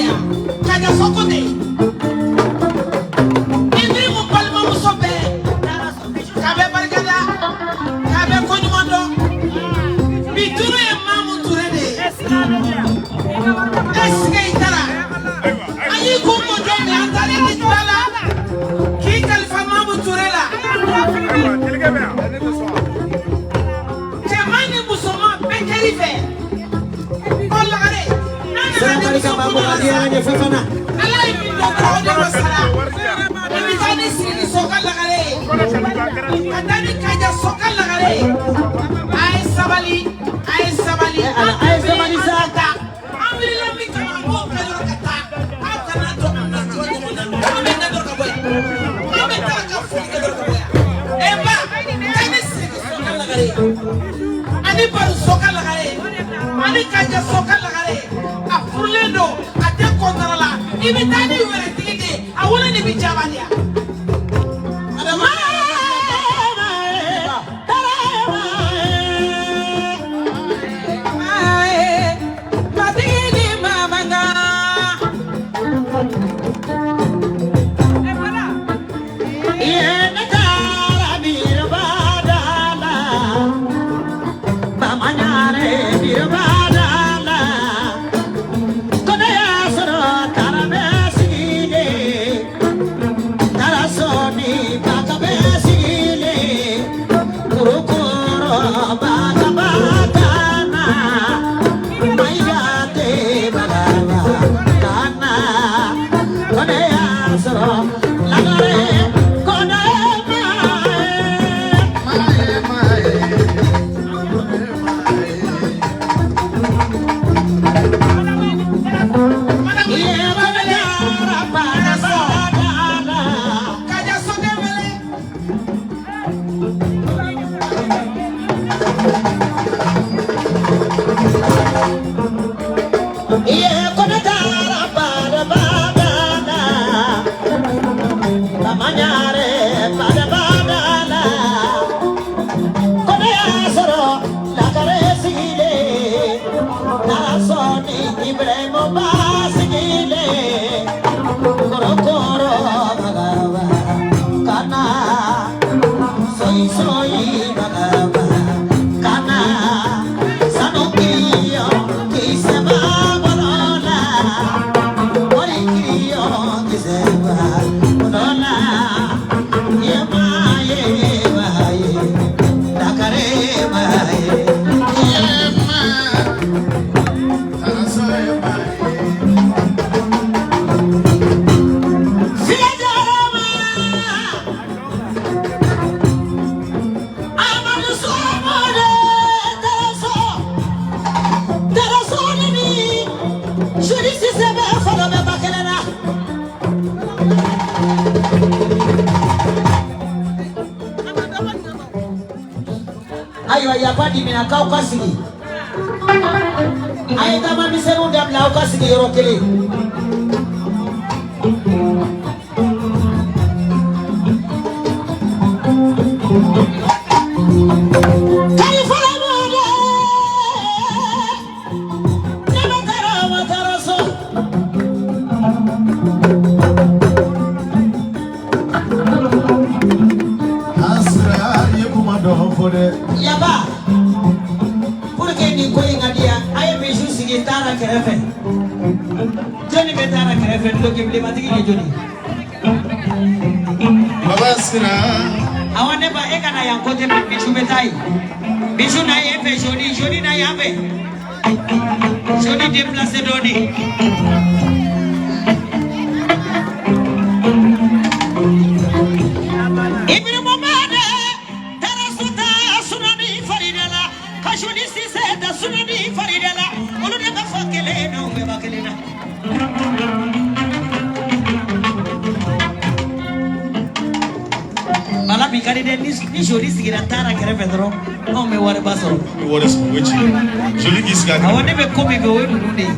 yan Kaja Soko de Ibrahim balimamuso bɛɛ k'a bɛ barikada k'a bɛ koɲuman dɔn bi turu ye Mamu Ture de ye est-ce que i taara an y'i kun bɔ don min an taara i da la k'i kalifa Mamu Ture la cɛman ni musoman bɛɛ kɛr'i fɛ ɔ lagare n'a nana ni Sira muso barika b'a kɔnɔ bɔ la ka di sa ala ɲɛ fɛn fana. Ala ye min dɔn dɔrɔn o de bɛ sara i bɛ taa ni Siriki Soka lagare ye ka taa ni Kaja Soka lagare ye a ye sabali a ye sabali Eh, ala, an a ye tɛ sabali wuli sa. an ka taa an wulila min kama an b'o kɛ dɔrɔn ka taa aw kana to an ka jɔ ɲɔgɔn na an bɛ na dɔrɔn ka bɔ yan an bɛ taa ka foli kɛ dɔrɔn ka bɔ yan ɛ ba taa ni Siriki Soka lagare ye ani Baro Soka lagare ye ani Kaja Soka lagare ye a furulen don a tɛ kɔntara la i bɛ taa ni wɛrɛtigi de ye a wolo de bɛ jabaliya. Adama Matigi ni mamanga. Madame ba wele Kaja So Kaja So den wele. Ayiwa yafa dimina k'aw ka sigi a ye taama misɛnninw dabila aw ka sigi yɔrɔ kelen. Asira ye kuma dɔ fɔ dɛ. Yaba pour que nin ko in ka di yan a ye misiw sigi taara kɛrɛfɛ jɔnni bɛ taara kɛrɛfɛ duloki bilenmatigi ye jɔnni. Baba Sira. Awɔ ne ba e ka na yan côté fɛ misiw bɛ taa yen misiw na yen fɛ joli joli na yan fɛ joli déplacé dɔɔni. Ibrahima Bade Tarasu ta sunani farida la ka joli Sise ta sunani farida la olu de bɛ fɔ kelen na u bɛɛ ba kelen na. Bala bi ka di dɛ ni ni joli sigira taara kɛrɛfɛ dɔrɔn anw bɛ wariba sɔrɔ. I bɛ wari sɔrɔ o ye tiɲɛ ye. Joli k'i sigi a Awɔ kɛrɛfɛ. ne bɛ ko min kɛ o ye ninnu de ye.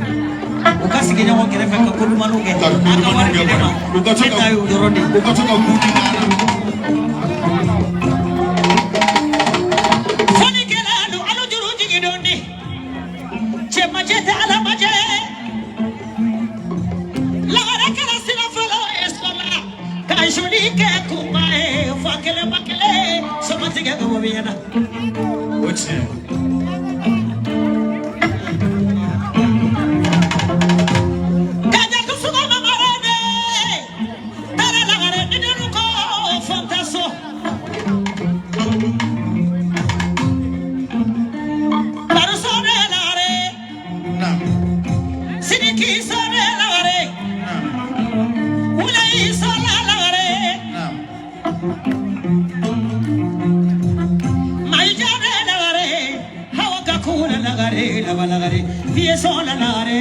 U ka sigi ɲɔgɔn kɛrɛfɛ ka ko dumanniw kɛ. Ka ko An ka wari dumanniw kɛ di ne ma. bani. U ka to Ne ka ta y'o dɔrɔn de ye. u ka to ka ku di ɲɔgɔn na. Fɔlikɛlalu alu juru jigi dɔɔni. Cɛ majɛ tɛ Ala majɛ. kɛ kunba ye fa kelen ba kelen somatigɛ ka bɔ ɲɛna. O tiɲɛ. Kaja kusugo mamare de tara lagare ni denu ko fantaso. Baruso de lagare. Naam. Sidiki so de lagare. Naam. Wulayi so la lagare. Naam. Maija de lagare. Hawa kakula lagare lava lagare. Fiye so la lagare.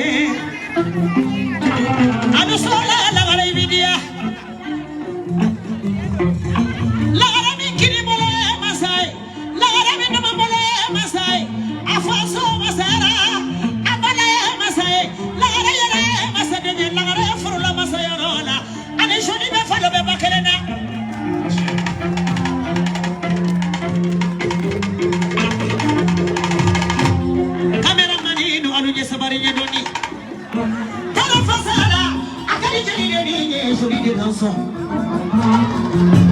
Anu so la lagare ibidia. Lagare min kini bolo ye masai. Lagare min nama bolo ye masai. Afa so masara. Abala ye masai. Lagare yɛrɛ ye masaden ye. Lagare furula masayɔrɔ la. Ani soni bɛ falo bɛ ba kelen na. Cameraman nu alu ɲɛ sabari ɲɛ dɔɔni. Tala fasala. A ka di jeli de ni ye soni de kan sɔn.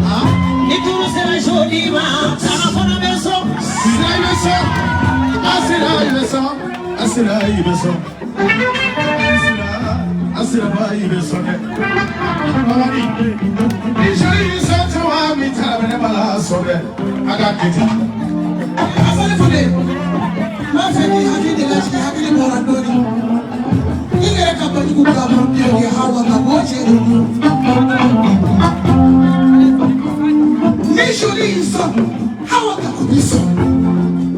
Ah. Ni turu sera soni ma, tala fana bɛ sɔn. Sira i bɛ sɔn. A sira i bɛ sɔn. A sira i bɛ sɔn. Sira a sira ba i bɛ sɔn dɛ. Babani. Ni sori y'i sɔn tuma min taara bɛ ne b'a la sɔn dɛ. A ka kɛ ten. Asali Fode, n b'a fɛ k'i hakili de lajigin, hakili bɔra dɔɔni. I yɛrɛ ka bajugu bila bolo bi o ye Hawa ka bɔ cɛ de don. Ni soli y'i sɔn, Hawa ka o b'i sɔn.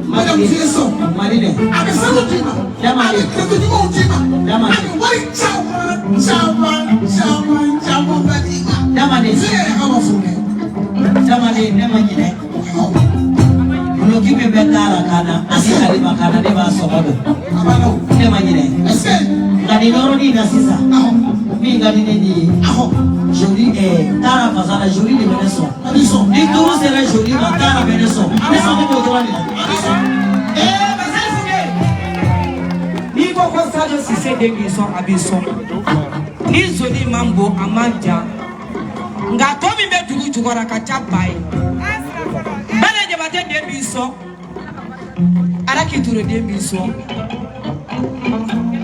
Madame Fiye sɔn. Mali dɛ. A bɛ sanu d'i ma. A bɛ kɛlɛko ɲumanw d'i ma. Dama. A bɛ wari caman caman caman caman ba d'i ma. Dama de. Fiye yɛrɛ ka ma furu kɛ. Jamalen ne ma ɲinɛ. Guloki min bɛ taara ka na ani Halima ka na ne b'a sɔngɔ dɔn. A banna o. Ne ma ɲinɛ. Est-ce que. Nka nin yɔrɔnin in na sisan. Ahɔ. Min ka di ne ni ye. Ahɔ. Joli taara fasa la joli de bɛ ne sɔn. A b'i sɔn. Ni duuru sera joli ma taara bɛ ne sɔn. Ne sɔn b'o dɔrɔn de la. A b'i sɔn. Masali Funde, n'i ko ko Sadio Cissé den b'i sɔn, a b'i sɔn. Ni zoni man bon, a man jan. Nka tɔ min bɛ dugu jukɔrɔ a ka ca ba ye. Bala Jabate den b'i sɔn. Araki Ture den b'i sɔn.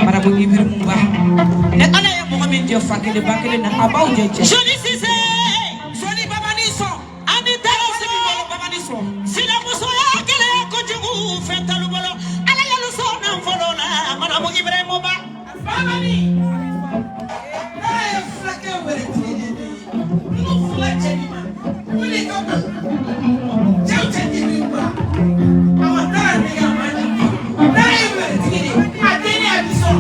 Marabu Ibrahim Ba. Ni Ala ye mɔgɔ min jɛ fa kelen ba kelen na, a b'aw jɛ cɛ. Joli Cissé. Zoni babani sɔn. Ani taara Se b'i bolo babani sɔn. Sinamusoya gɛlɛya kojugu fɛn t'olu bolo. Ala y'olu sɔn nafolo la. Marabu Ibrahim Ba. Babani. N'a ye fulakɛ wɛrɛ tigi de ye. N'o fula cɛ nin ma, o de ka bon. Cɛw cɛ tɛ min ba. A ma taara nɛgɛ a ma janfa. N'a ye wɛrɛ tigi de ye, a den ni a bi sɔn.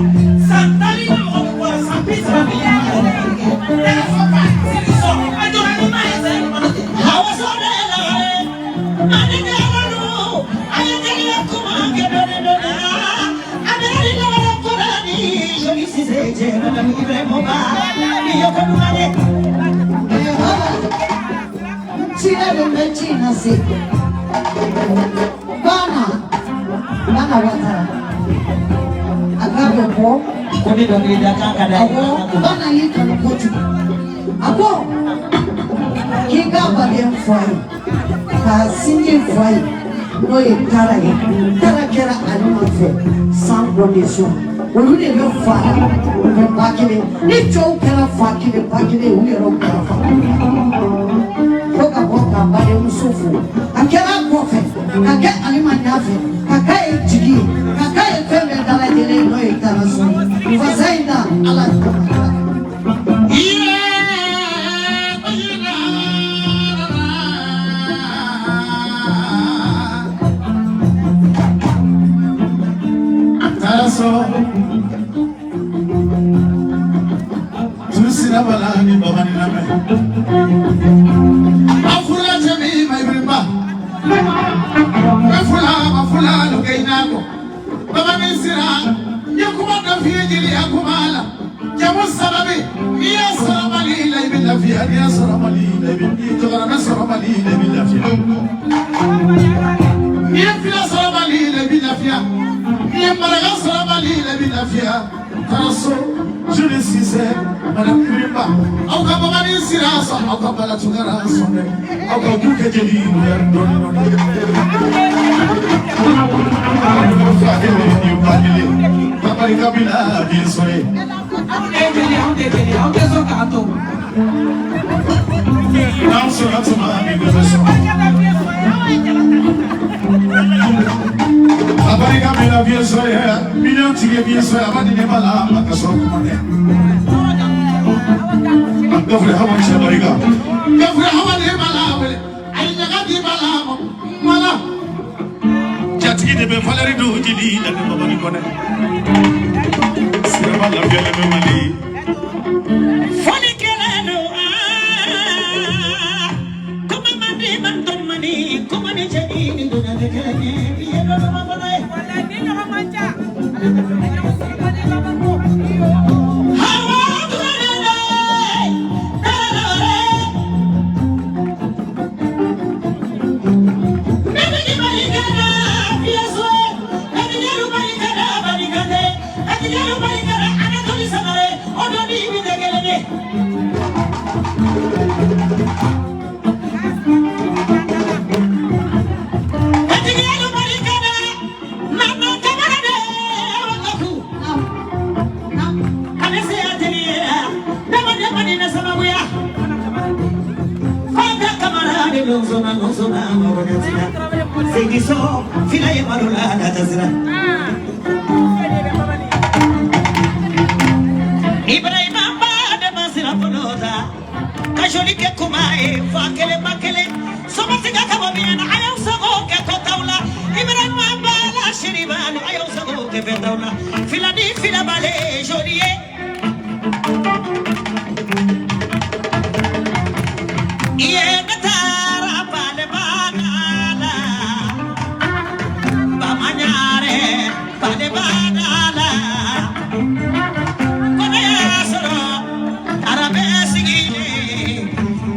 San tan ni mɔgɔ min bɔra san 30 bi a yɛrɛ bɛ kɛ. Ne ka fɔ ba, seli sɔn. A jɔra ni maa ye saya ɲuman na ten. Hawa sɔrɔ la ani ɲagalo a ye jeliya kuma kɛ dɔɔni dɔɔni. A bɛ ni lagare kura ni joli Cissé cɛ Madamu Ibrahim Ba. Ni yɔrɔ duman dɛ. China bɛ China se. Bana, Bana Watara. A ka bɛ bɔ. Ko ni dɔnkili da kan ka d'a ye. Awɔ, Bana y'i kanu kojugu. A ko k'i ka baden fɔ a ye, k'a sinji fɔ a ye, n'o ye Tara ye. Tara kɛra ale ma fɛ sans condition. Olu de bɛ fa la, u bɛ ba kelen. Ni cɛw kɛra fa kelen ba kelen ye, u yɛrɛw kɛra fa kelen. Ko ka bɔ k'a badenmuso fo. A kɛra a kɔfɛ, ka kɛ Alima ɲɛfɛ, ka k'a ye jigi ye, ka k'a ye fɛn bɛɛ dalajɛlen ye n'o ye Tara so ye. Fasa in na Ala kama. Taara sɔrɔ. Turu sira bala ni babani lamɛn. A furula cɛ min ma Ibrahima. Bɛ fula ma fula lukɛ i n'a kɔ. Babani sira n ye kuma dɔ f'i ye jeliya kuma la. Jamu saba bɛ n'i y'a sɔrɔ Mali la i bɛ lafiya n'i y'a sɔrɔ Mali la i bɛ n'i tɔgɔra sɔrɔ Mali la i bɛ lafiya. N'i ye fila sɔrɔ Mali la i bɛ lafiya. N'i ye maraka sɔrɔ Mali jeli la bi lafiya Taraso Julie Cissé Madame Ibrahima aw ka Babani sira sɔn aw ka Bala Tunkara sɔn dɛ aw ka du kɛ jeli wɛrɛ dɔɔni dɔɔni. Fa kelen ni ba kelen Babali kabila den sɔrɔ ye. Anw de ye jeli anw tɛ jeli anw tɛ sɔn k'a to. N'anw sɔnna tuma min bɛɛ bɛ sɔn. A barika min na bien sɔrɔ ye miliyɔn tigi ye bien sɔrɔ a b'a di ne ma la a ka sɔrɔ kuma tɛ. Gafure hawa cɛ barika. Gafure hawa de b'a la wele a ye ɲaga di b'a la ma la. Jatigi de bɛ Valérie don jeli la ni Babani Kɔnɛ. Siraba lafiyalen bɛ Mali. Fɔli kɛla don aa kuma man di man tɔn man di kuma ni cɛ ni donna tɛ kelen ye bi ye dɔ ma kɔnɔ ye. Hawa turare tarare ne barikada fiyaso ne jalu barikada barikade ne jalu barikada anatoli samare o dɔ ni bi tɛ kelen ye. Katigalu barikada nana kamara de wakafu. Kanese atelier dama dama ni na sababuya. Fanta kamara de nozona nozona mawakatina. Segiso fila ye malola na tasira. Ibrahima ba de masira folota. Kajoli ke kumae fa kele makele. Somasiga kaba biyana ayaw sago ke kotawla. Ibrahima ba la shiribanu ayaw sago ke fetawla. Fila ni fila bale joliye. Iye natara bale banala. Bamanyare bale banala. Kone soro tara be sigile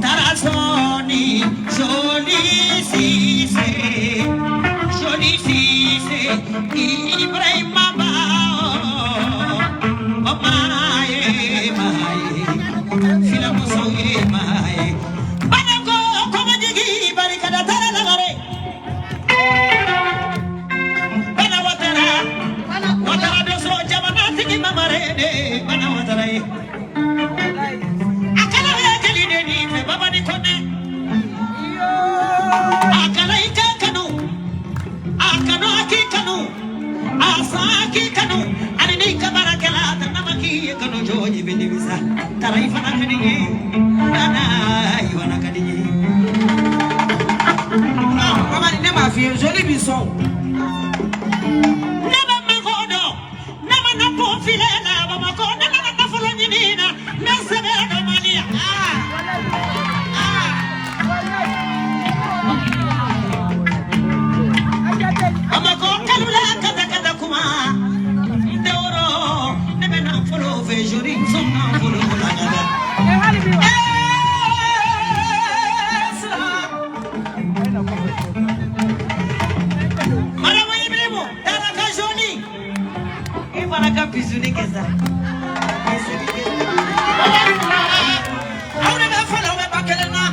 tara soni joli sise joli sise Ibrahima ba o maye maye fila muso ye maye banako koma jigi barikada tara lagare bana watara watara doso jamana tigi mamare de bana watara ye. Akala ya jeli de ni fe baba ni kone. Akala ika kanu akanu aki kanu asa aki kanu ani ni kabara kala tanamaki kanu joji bindivisa tara ifana kaniye bana ifana kaniye. Non, Babani ne m'a f'i ye joli b'i sɔn. Ne bɛ mako dɔn ne ma na pon filɛ la Bamakɔ ne nana nafolo ɲini na n bɛ sɛbɛn dɔn Mali la. Bamakɔ kalula kata kata kuma n tɛ wɔrɔ ne bɛ nafolo fɛ joli sɔn nafolo la ka taa. Sira. Madame Ibrahim, tara ka joli. I fana ka bisuni kɛ sa. Bisuni kɛ sa. Aw de bɛ fɔlɔ bɛ ba kelen na.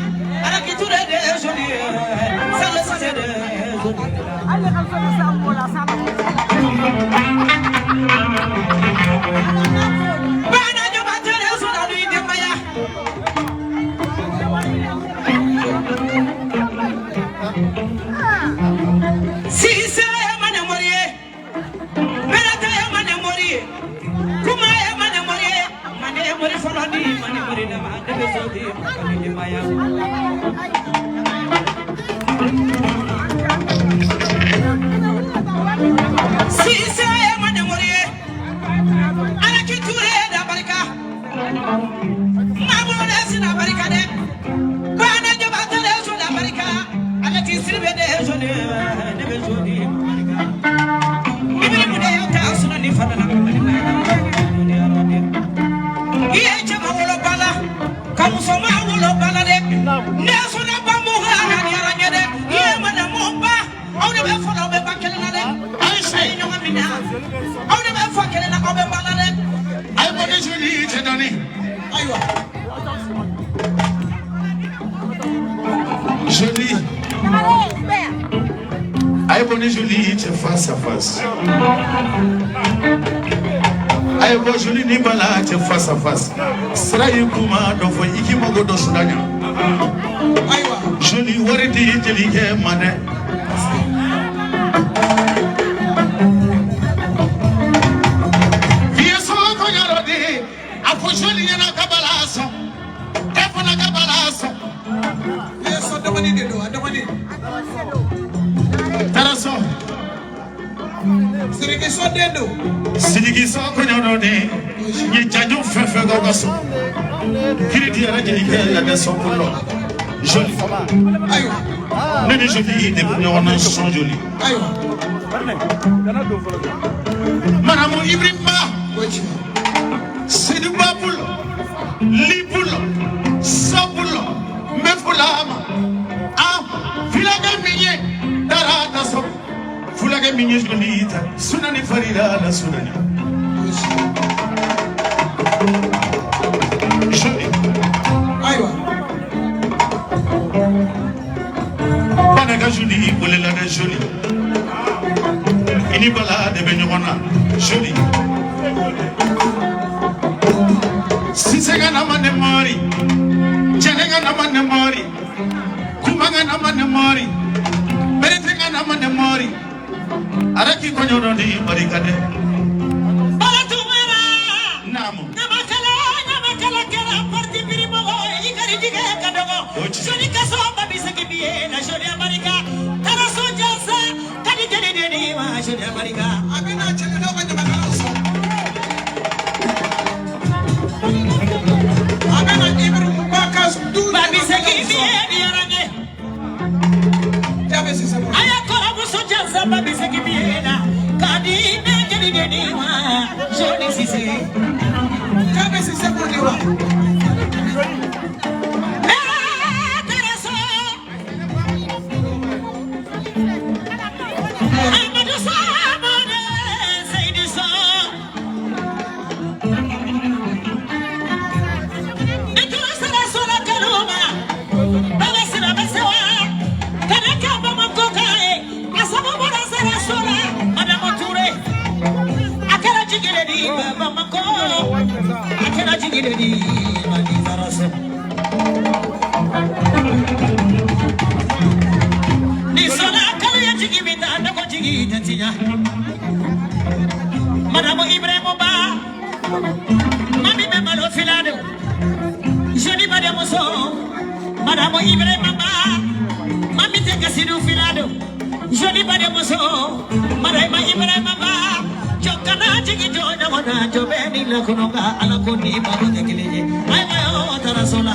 Alaki Ture de ye joli ye. Salo Sise de ye joli ye. Bana ɲuman tere sɔrɔ ni denbaya. Sise ye manamori ye. Berete ye manamori ye. Kuma ye manamori ye. Mane mori fɔlɔ ni manamori dama ne bɛ so di mɔgɔ ni denbaya. Sise ye manamori ye. Alaki Ture da barika. Mabolo de sina barika dɛ. Bana jaba tere so da barika. Alaki Siribe de ye joli ye. Ne bɛ so di barika. Ibrahim de ye ta suna ni fana la. I ye cɛman wolo ba la ka musoman wolo ba la dɛ. Ne sɔnna ba mun ka a diyara n ye dɛ. I ye manamu ba aw de bɛ fɔlɔ aw bɛ ba kelen na dɛ. Ayi a ye ɲɔgɔn minɛ aw de bɛ fa kelen. dɔɔni. Ayiwa. Joli. A ye bɔ ni Joli cɛ face à face. A ye bɔ Joli ni Bala cɛ face à face. Sira y'i kuma dɔ fɔ i k'i mago dɔ sira ɲa. Ayiwa. Joli wari di jelikɛ ma dɛ. Vieux sɔn kɔɲɔrɔ de a fɔ Joli ɲɛna ka Bala sɔn. E fana ka Bala sɔn. Vieux sɔn dɔgɔnin de don, a dɔgɔnin. Taara sɔn. Sidiki sɔn den don. Sidiki sɔn kɔɲɔrɔ de n ye jajo fɛn fɛn k'aw ka so. Kiri di yɛrɛ jelikɛ la dɛ sɔn kun dɔ. Joli. Ayiwa. Ne ni Joli de bɛ ɲɔgɔn na sɔn Joli. Ayiwa. Maramu Ibrahima. O ye tiɲɛ. Seduba bolo, Li bolo, Sɔ bolo, n bɛ fula ma. A fulakɛ min ye dara ta sɔrɔ. Fulakɛ min ye Joli ta, sunani farida la sunani. O ye tiɲɛ. Joli. Ayiwa. Bana ka Joli welela dɛ Joli. I ni Bala de bɛ ɲɔgɔn na Joli. Sise ka na ma ne mɔri, Jɛnɛ ka na ma ne mɔri, Kuma ka na ma ne mɔri, Berete ka na ma ne mɔri. Araki kɔɲɔ di barika dɛ. Bala tumara. Naamu. Ɲamakala ɲamakala kɛra parti pris mɔgɔ ye i garijɛgɛ ka dɔgɔ. O tiɲɛ. Joli kaso ba bɛ segin bi ye la Joli Abarika. Taara so jansa ka di jeli denni ma Joli Abarika. A bɛ na cɛkɛlaw ka ɲamakalaw sɔn. A bɛ na Ibrahim Ba ka du Ba bɛ segin ɲamakalaw bi sɔn. ye ni yɔrɔ ye. Jaabi sisan. A y'a kɔrɔmuso jansa ba bɛ segin bi ye la. Ka di ne jeli denni ma Joli Sise. Jaabi sisan b'o de wa. Ee taara so. Amadou Samane Seydou Sow. Ni turu sera sola kaluma, baba sira bɛ sewa, kana kɛ Bamakɔ ka ye, a sababu bɔra sera sola, Madame Touré. A kɛra jigile di Bamakɔ, a kɛra jigile di Mali Faraso. Ni sola kalo ye jigi min ta, ne ko jigi tɛ tiɲɛ. Madame Ibrahima Ba, mami bɛ malo fila don. Joli badenmuso, Madame Ibrahima Ba, mami tɛ kasidu fila don. Joli badenmuso, Madame Ibrahima Ba, jɔ kana jigi jɔ ɲɔgɔn na, jɔ bɛ ni lakɔnɔ ka Ala ko ni baro tɛ kelen ye. Ayiwa o taara so la.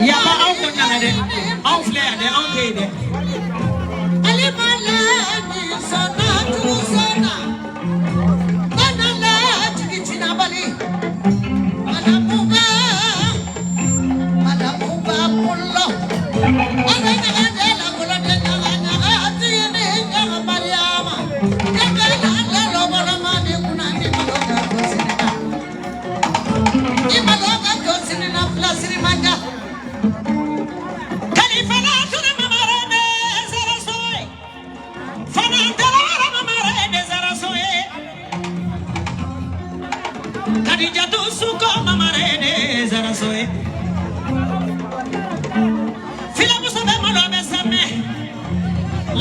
Yaba aw ko nana dɛ, anw filɛ yan dɛ, anw tɛ yen dɛ. Kalifa la tunu mamara bɛ zara so ye. Fana taara mamara bɛ zara so ye. Kadijatu suko mamara bɛ zara so ye. Filamuso bɛ malo bɛ sɛmɛ.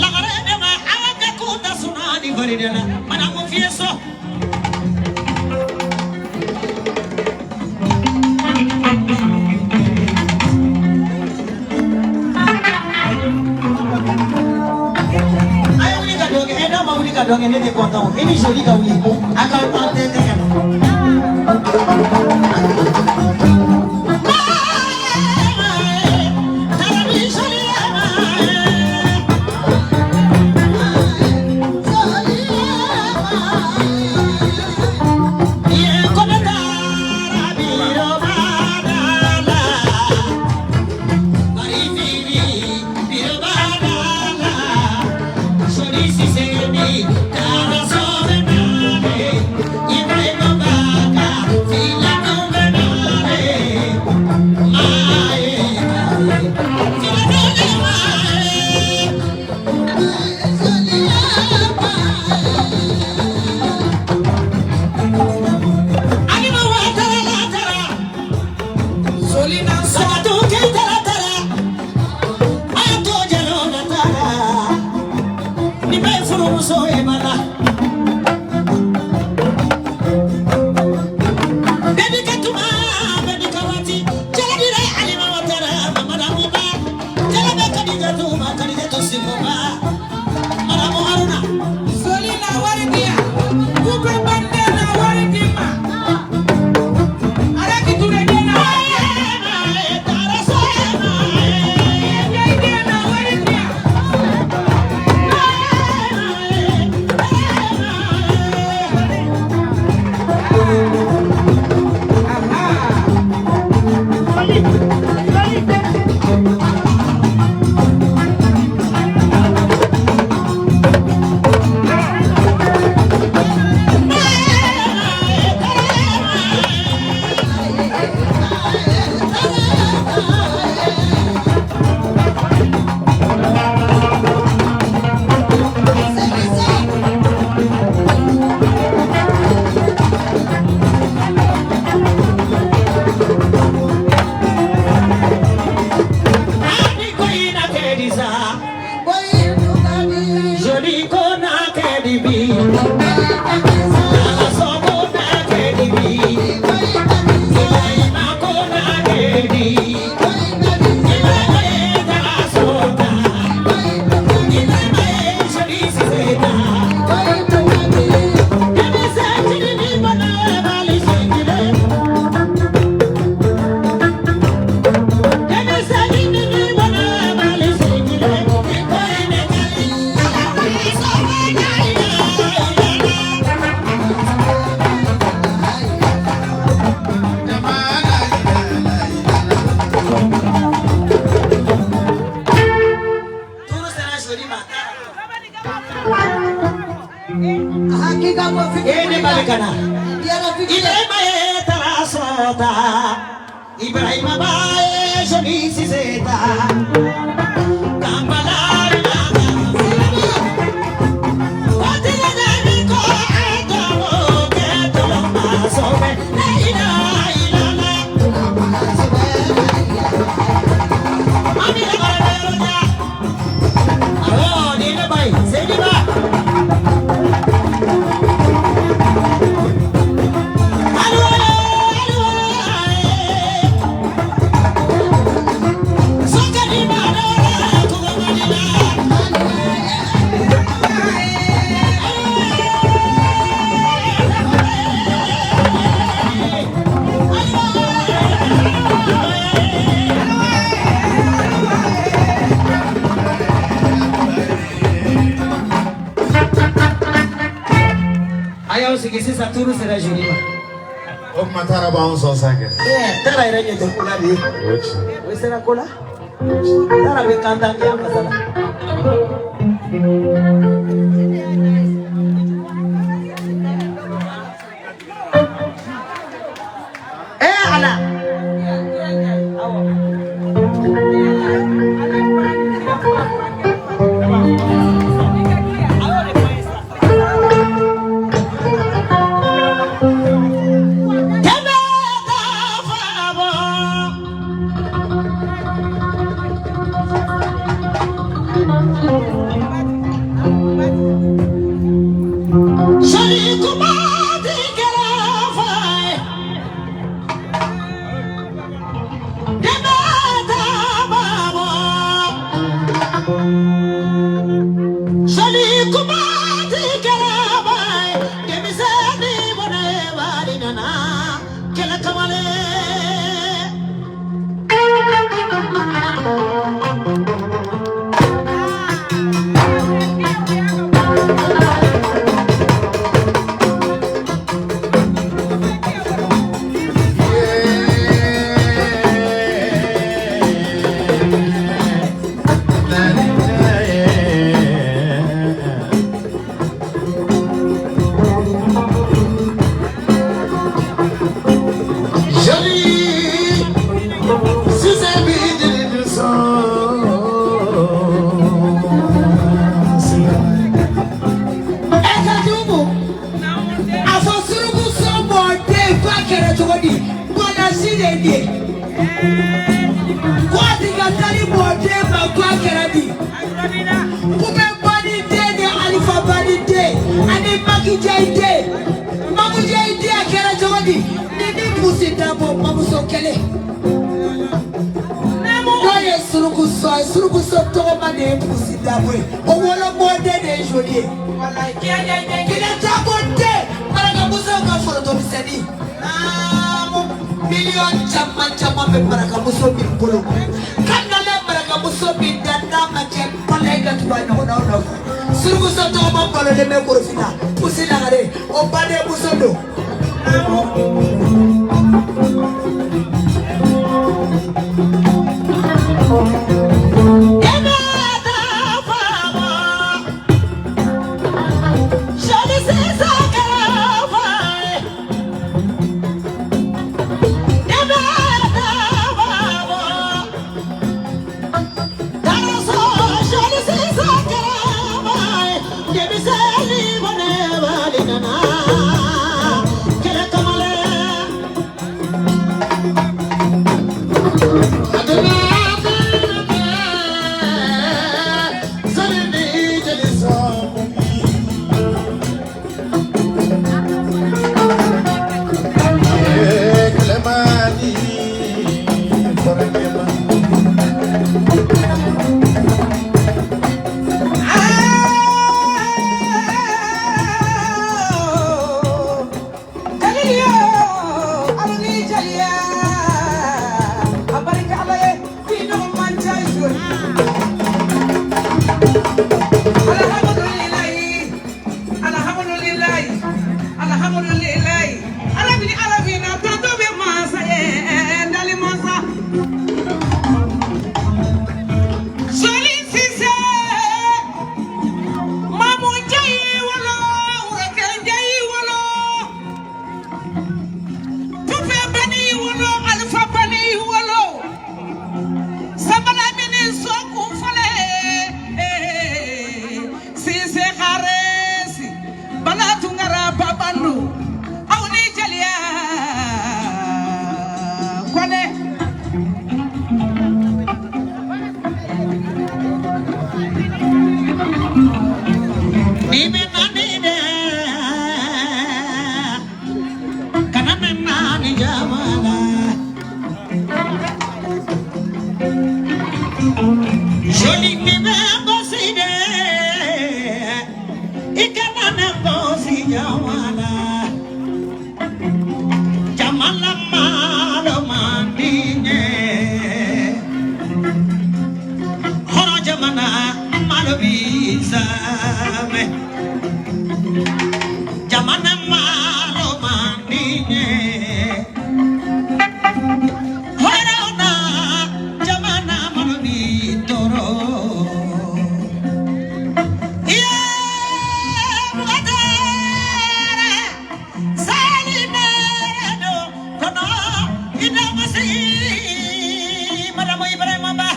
Lagare de ma awa ka kuta suna ni farida la. Madamu Fiyeso. A ye wuli ka dɔ kɛ, ɛ n'a ma wuli ka dɔ kɛ ne tɛ content o. I ni Joli ka wuli, a ka an tɛ tɛgɛ nɔ. sa. Joli ko na kɛ di bi. Alaso ko na kɛ di bi. Ibrahima ko na kɛ di. Ibrahima ye Daraso ta. Ibrahima ye Joli Sise ta. Denmisɛn jigini bolo bali singile. Denmisɛn jigini bolo bali singile. Iko ine kali. Turu sera joli ma. Hakika kwa E ne ba bɛ ka na. Rafiki. Ibrahima ye Daraso ta. Ibrahima ba ye Joli Sise ta. Kambala A y'aw sigi sisan, turu sera joli ma. O kuma taara b'anw sɔn sa kɛ. Taara yɛrɛ ɲɛ tɛ ko la de ye. O ye tiɲɛ. O sera ko la. Taara bɛ kan tan kɛ an fasa la. Ala. Awɔ. Kɛmɛ ta faama. Sali kuma ti kɛra fa ye. Kɛmɛ ta faama. Sali kuma ti kɛra fa ye. Denmisɛnnin bɔnɛ bali nana kɛlɛ kamalen. Joli Sise bi jeli du sɔn. Ɛ Katibugu, a fɔ suruku so mɔden k'a kɛra cogo di? Bɔnna si de ye nin ye. Ko a ti ka taa ni mɔden ma k'a kɛra di? Kubɛ bani den ni Alifa bani den ani Makijɛ den. Makijɛ den a kɛra cogo di? Ni pusi dabɔ bamuso kelen. N'o ye suruku sɔ ye, suruku sɔ tɔgɔma de ye pusi dabɔ ye. O wolomɔden de ye joli ye. Kɛlɛ tako den marakamusow ka forotomisɛnnin. Naamu, miliyɔn caman caman bɛ marakamuso min bolo. Ka nalen marakamuso min da n'a ma kɛ bala ye ka tugu a ɲɔgɔnnaw nɔfɛ. Surukuso tɔgɔma balolen bɛ Korofina, Pusi Lagare, o baden muso don. Kɛmɛ ta faama. Joli Sise kɛra fa ye. Kɛmɛ ta faama. Daraso Joli Sise kɛra fa ye. Denmisɛnnin bɔnɛ bali nana. Kɛlɛ kamalen. Alhamdulilayi, alhamdulilayi, alhamdulilayi. Ala bi ala bi na tɔntɔ bɛ masa ye, ndali masa. Soli Sise, Mamu Njayi wolo, Wurake Njayi wolo, Tufe Bani wolo, Alpha Bani wolo. Sabala mini soku fale, Sise Haresi, Bala Tungara Babandu, Awni Jalia, Kone. Ni bɛ nani dɛ, kana ne nani jamana. Joli ni bɛ gosi dɛ, i kana ne gosi jamana. Jamana malo man di ɲɛ. Hɔrɔn jamana malo bi samɛ. Jamana malo man di ɲɛ. Hɔrɔn na jamana malo bi tɔɔrɔ. Iye Bugatara, Sali Meredo, kono idamasi, Madamu Ibrahima Ba.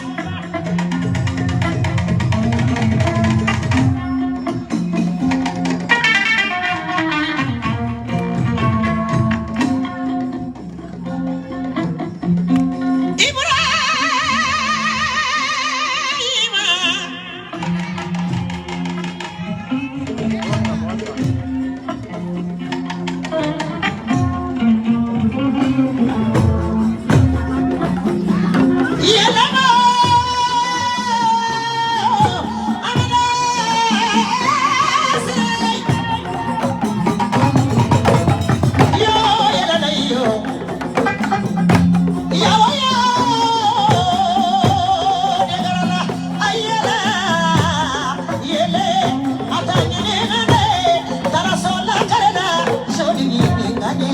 Ibrahima. Yelema, Amina, Yo, yelele, yo. Yo, yo, degarala, ayela, yele, atanyene, nane, tarasola, karena, shoni, ngane.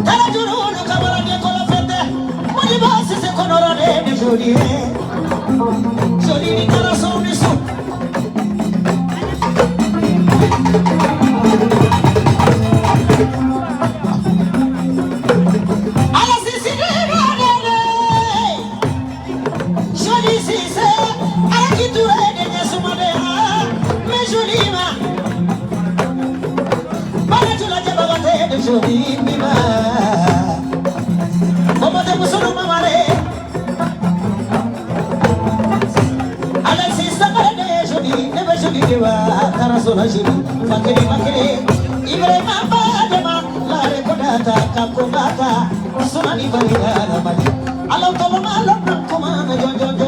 Tala jurulu kabala de kolo fete, moli ba sise konora de de joli ye. Joli ni taraso ni su. Ala sisi de ba de de. Joli sise, ala kitu e de nyesuma de ha. Me joli ma. Bala jula jaba ba te de joli mi ma. Momo te musuru mamare. Ala sisa ba de joli, ne ba joli de wa. Taraso la joli, fakiri makiri. Ibrahima ba de ma, la re kodata, kakubata. Sunani balila la bali. Ala tolo ma lo kuma na jo jo jo.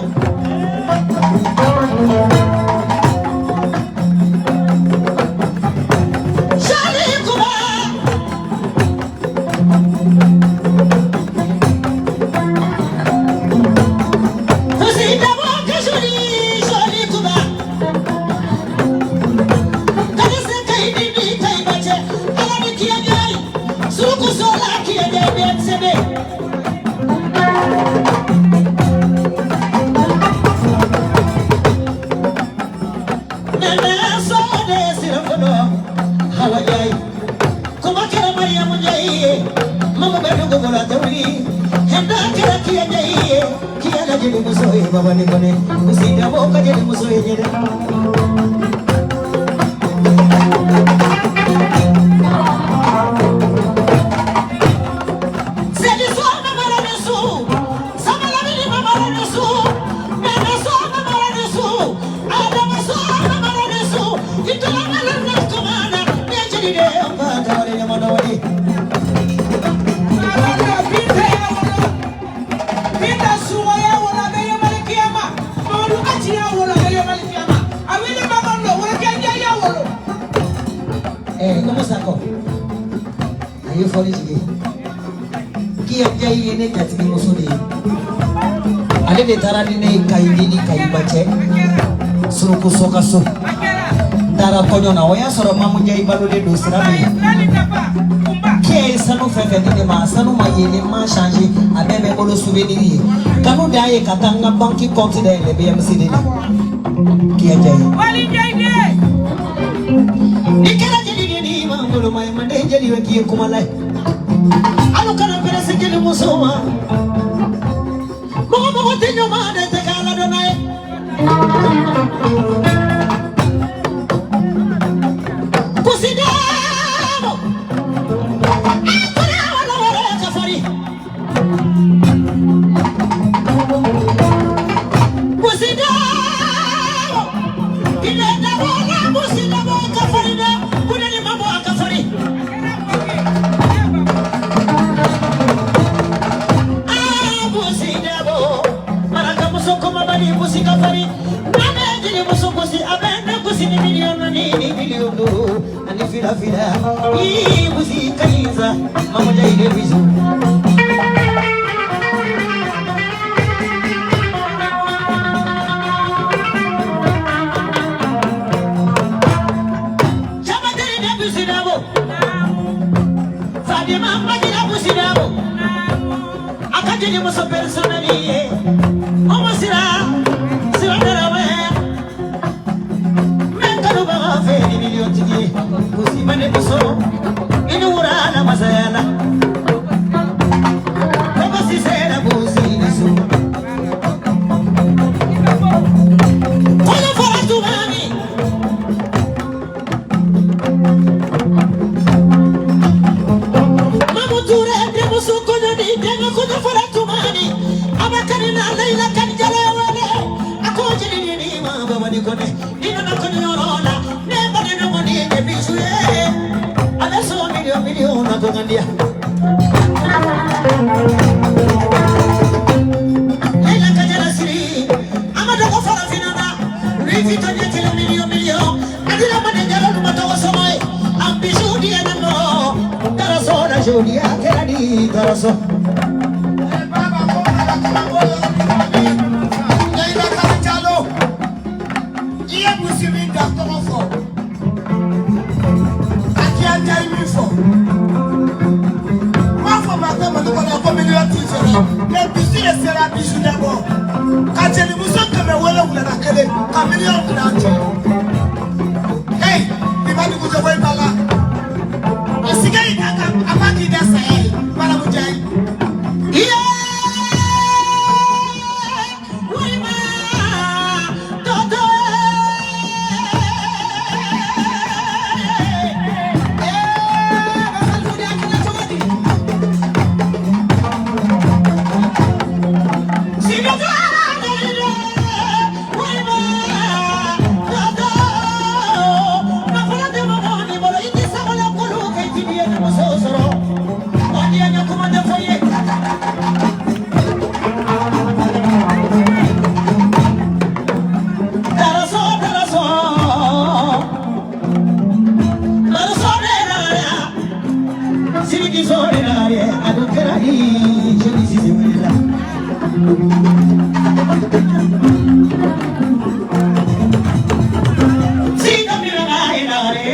Jali kuma. Fusida wa ka joli, joli kuma. Kada se kai ni ni kai bache. Ala ni kiya jai. Suruku sola kiya jai bien sebe. Nene so de sirafolo. Hawa jai. Kuma kera Mariamu jai. Mama bedu gogola tawli. Henda kera kiya jai. Kiya la jeli musoye baba ni kone. Usida boka jeli musoye jeli. Seli so mama la su. Sama la mini mama la su. Nene so mama la su. Adama so mama la su. Itula mala na kumana. Ne jeli de opata wale nyamono wale. Binta ya wolo, Binta Suwa ya wolo, a bɛ yamali kiyama. Mamadu Aci ya wolo, a bɛ yamali kiyama. A wele Mamadu, Wurake Njayi ya wolo. Umu Sakɔ, a ye fɔli jigin. Kiya Njayi ye ne jatigi muso de ye. Ale de taara ni ne ye Kayi ni Kayiba cɛ. Suruku so ka so. N taara kɔɲɔ na, o y'a sɔrɔ Mamu Njayi balolen don sira min ye. Kiya ye sanu fɛn fɛn di ne ma, sanu ma yelen ma changer, a bɛɛ bɛ n bolo souvenir ye. Kanu dan ye ka taa n ka banque compte dayɛlɛ BMC de la. Kiya Njayi. Ni kɛra jeli de ni ma ngoloma ye, manden jeli bɛ k'i ye kumala ye. Alu kana presse jeli muso ma. Mɔgɔ mɔgɔ tɛ ɲuman de tɛ k'a ladɔn n'a ye. Kusidabo. Akora wala wala kafari. Kusidabo. Ile dabo la kusidabo kafari da. Kuneni mambo akafari. Ah, kusidabo. Maraka muso kuma bali kusi kafari. Nane jili muso kusi abende kusi ni milioni ni milioni duru. Ani fila fila. Ii kusi kaiza. Mama jaide bizu. Chabateri de kusidabo. Fadima majira kusidabo. Akajili muso personali ye. Omo sira sira darawe. Mekano baga fe ni milioni tigi. Kusi mane muso. Ini wura na masayala. Koko sisera kusi nisu. Kolo fara tumani. Mamu Ture de muso kono ni denga kono fara tumani. Abakari na Leila kan jala wale. Ako jeli ni ma baba ni kone. Nina na kono yorola. Ne bane no moni ne bisu ye. Ala so milio milio na kongandia. Leila kajala siri. Amado ko fara finana. Louis Vuitton ya kilo milio milio. Adila manenjalo numato somai. Ambisu dia namo. Daraso na jodia keradi daraso. Leila Kari Jalo, i ye busi min da tɔgɔ fɔ, ka Kiya Njayi min fɔ, n m'a fɔ maa tɛ Mali kɔnɔ ko miliyɔn t'i fɛ dɛ, mais bisi de sera bisu dabɔ ka jelimuso 701 ka miliyɔn fila cɛ. Hey, bi ma dugu jɛ ko i ba la. A sika yi da kan, a ma k'i da saya ye, Maramu Njayi. Yeah, walima toto. Eh, basal fudi akina cogo di? Sino walima toto. Nafolo tɛ mɔgɔ ni bolo, i tɛ sagola kolo kɛ i ti diɲɛ ni muso sɔrɔ. Wa diɲɛ ɲɛ kuma tɛ fɔ i ye. Daraso, daraso. Daraso de la Siriki sore la adu kɛra ni jeli sisi wulila. Sika mi la la re.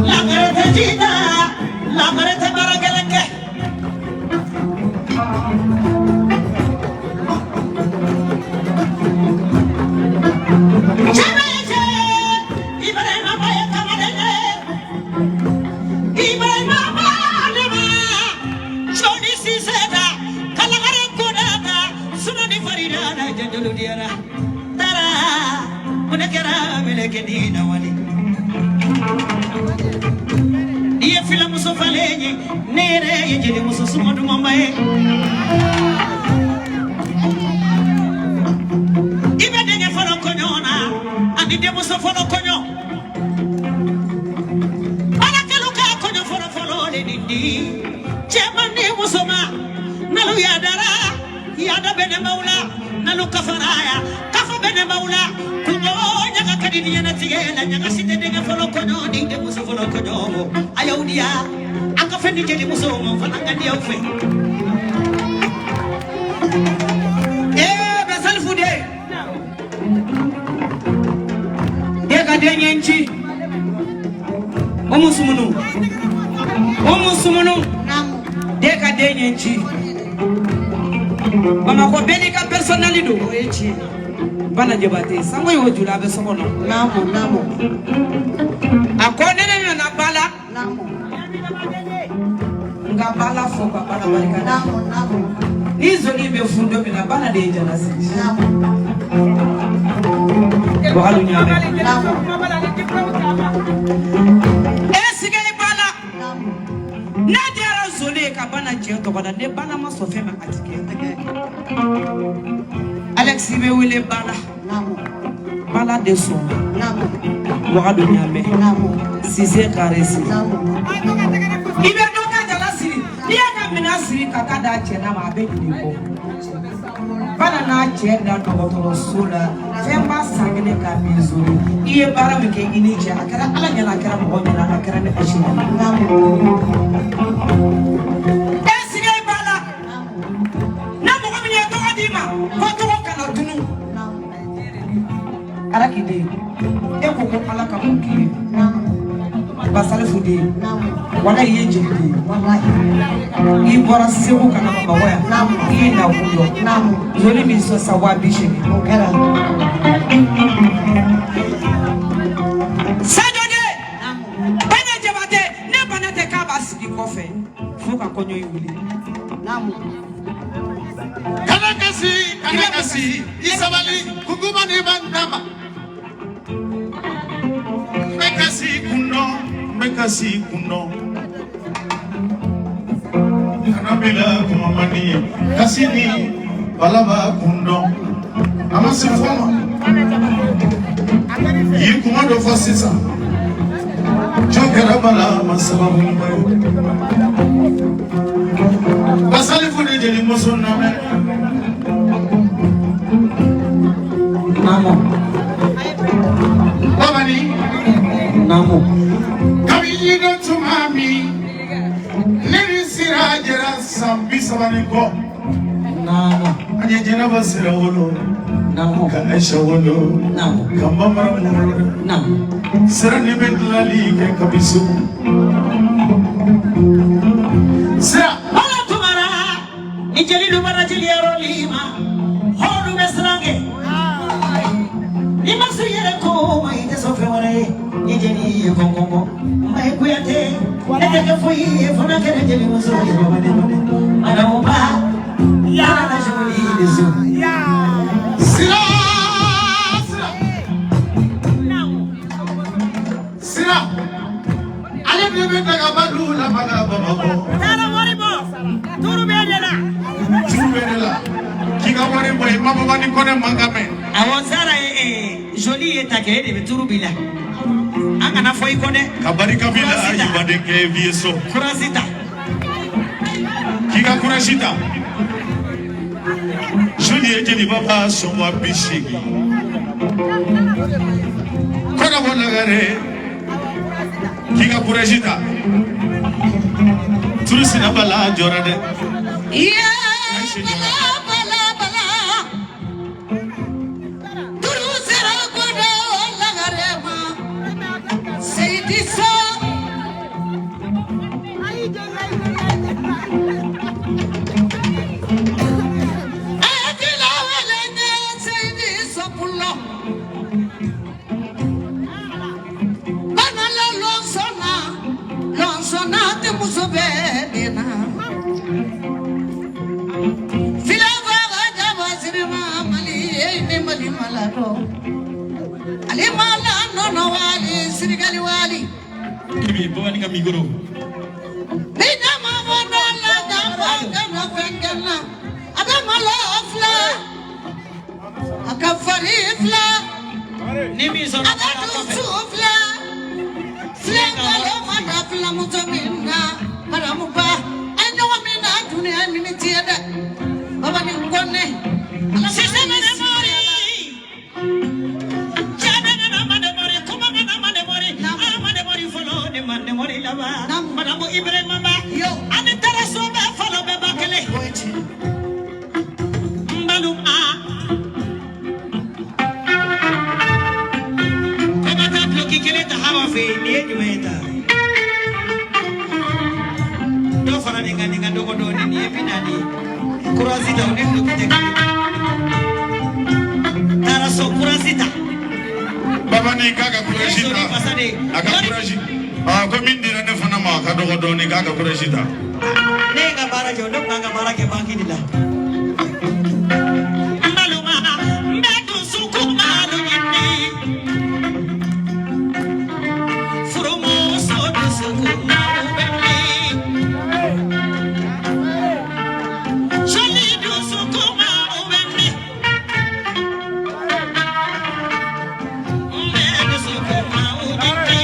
Lagare te jita, lagare te barageleke. Chabeje, Ibrahima baye kamadene. Ibrahima balema. Joni siseta, kalagare kodata, sunani farida na janjulu diara. Tara, munekera meleke dina wali. Ni ye filamuso falen ye, ne yɛrɛ ye jelimuso suma dumanba ye. I bɛ denkɛ fɔlɔ kɔɲɔ na, ani denmuso fɔlɔ kɔɲɔ. Baarakɛlaw ka kɔɲɔ fɔlɔ fɔlɔ de nin di. Cɛman ni musoman, n'alu yadara, yada bɛ ne m'aw la, n'alu kafaraya, kafa bɛ ne m'aw la. Kungo ɲaga ka di. di diɲɛnatigɛ la ɲagasi tɛ denkɛ fɔlɔ kɔɲɔ ni denmuso fɔlɔ kɔɲɔ a y'aw diya an ka fɛn di jelimuso ma fana ka di aw fɛ. Ee Basalifu den den ka den ɲɛ ci Umu Sumunu Umu Sumunu den ka den ɲɛ ci Bamakɔ bɛɛ n'i ka personnel don. O ye tiɲɛ. Bana Jabate sango y'o jula a bɛ so kɔnɔ. Naamu, naamu. A ko ne ne nana ba la. Naamu. Nka ba la fo ka bala barika da. Naamu, naamu. Ni zoni bɛ fun don min na bana de ye jala sigi. Naamu. Wagalu ɲaamɛ. Naamu. E sigi i ba la. Naamu. N'a diyara zoni ye ka bana cɛ tɔgɔ da ni bana ma sɔn fɛn ma a ti kɛ. Alex bɛ wele ba la. Naamu. Bala de sɔnna. Naamu. Wagadu ɲaamɛ. Naamu. Sise karesi. Naamu. I bɛ dɔ ka jala siri n'i y'a ka minɛn siri ka taa d'a cɛ n'a ma a bɛ ɲinɛ i kɔ. Bana n'a cɛ da dɔgɔtɔrɔso la fɛn b'a san kelen k'a min zori i ye baara min kɛ i ni cɛ a kɛra ala ɲɛna a kɛra mɔgɔ ɲɛna a kɛra ne asi ɲɛna. Naamu. E sigi i ba la na mɔgɔ min ye tɔgɔ d'i ma ko tɔgɔ kana tunu. Naamu. Ala k'i den e ko ko ala ka mun k'i ye. Naamu. Basalifu den Naamu. wala i ye jeli den ye. Wallahi. I bɔra Segu ka na Bamakɔ yan. Naamu. I ye nakun dɔn. Naamu. Zoni min sɔn sa 80,000. O kɛra. Sadio den. Naamu. Bana Jabate ne bana tɛ k'a b'a sigi kɔfɛ fo ka kɔɲɔ in wuli. Naamu. Kana kasi, kana kasi, i sabali, kukuma ni bandama. N bɛ kasi kun dɔn, n bɛ kasi kun dɔn. Kana bila kuma man di ye, kasi ni bala b'a kun dɔn. A ma se fɔ ma. I ye kuma dɔ fɔ sisan. Jɔn kɛra bala ma sababu ɲuman ye. Basalifu de jelimuso lamɛn. Naamu. Babani. Naamu. Kabini dɔ tuma min ne ni sira jɛra san 30 ni kɔ. Naamu. An ye Jɛnɛba sira wolo. Naamu. Ka Aisha wolo. Naamu. Ka Mamara wolo. Naamu. Sira ni bɛ dilali kɛ kabi Segu. Sira. Wala tumara ni jeli lumara jeli yɔrɔ lima hɔrɔn bɛ siran kɛ ni ma se yɛrɛ ko ma i tɛ sɔn fɛn wɛrɛ ye ni jeli ye kɔnkɔnkɔ Mayi Kuyate ne tɛ kɛ foyi ye fo n'a kɛra jelimuso ye madamu ba yala joli de so. Sira sira. Sira. Ale de bɛ dagaba du lamaga Bamakɔ. Taara wari bɔ turu bɛ de la. Juru bɛ ne la. K'i ka wari bɔ i ma Babani Kɔnɛ mankan mɛn. Awɔ Zara ye joli ye ta kɛ e de bɛ turu b'i la an kana fɔ i kɔ dɛ. Ka barika b'i la ayibaden kɛ vie so. Kurasi ta. K'i ka kurasi ta. Joli ye jeliba b'a sɔn 80,000. Kɔnɔbɔ lagare. K'i ka kurasi ta. Turu sinaba la jɔra dɛ. Iya bala bala bala. Turu sera kodo lagare ma. Seyidi so. Akila wale ne seyidi so pullo. Bana la lonsona. Lonsona te muso bɛɛ na. Mali malado ali mala nono wali sirigali wali Ibi Babani ka micro. ni dama bono la dama kana fengana adama la afla akafari fla Ni min sɔnna adatu sufla flenga lo mada fla mutomina maramuba anyo mina dunia mini tiada baba ni ngone ala sisi ni mori. Ibrahima Ba ani taara so bɛɛ fɔlɔ bɛɛ ba kelen n balima ko ka taa duloki kelen ta Hawa fɛ yen nin ye jumɛn ye ta dɔ fara nin kan nin ka dɔgɔ dɔɔnin nin ye 40 ye kurasi ta o ni duloki tɛ kelen taara so kurasi ta. Babani k'a ka kurasi Sori ta. fasa de. A ka kurasi. Aa ko min dira ne fana ma a ka dɔgɔ dɔɔnin k'a ka kurasi ta. Ne ye n ka baara jɔ ne tun b'an ka baara kɛ banki de la. N balima n bɛ dusukun malo ɲini furumuso dusukun malo bɛ min sɔli dusukun malo bɛ min n bɛ dusukun malo ɲini.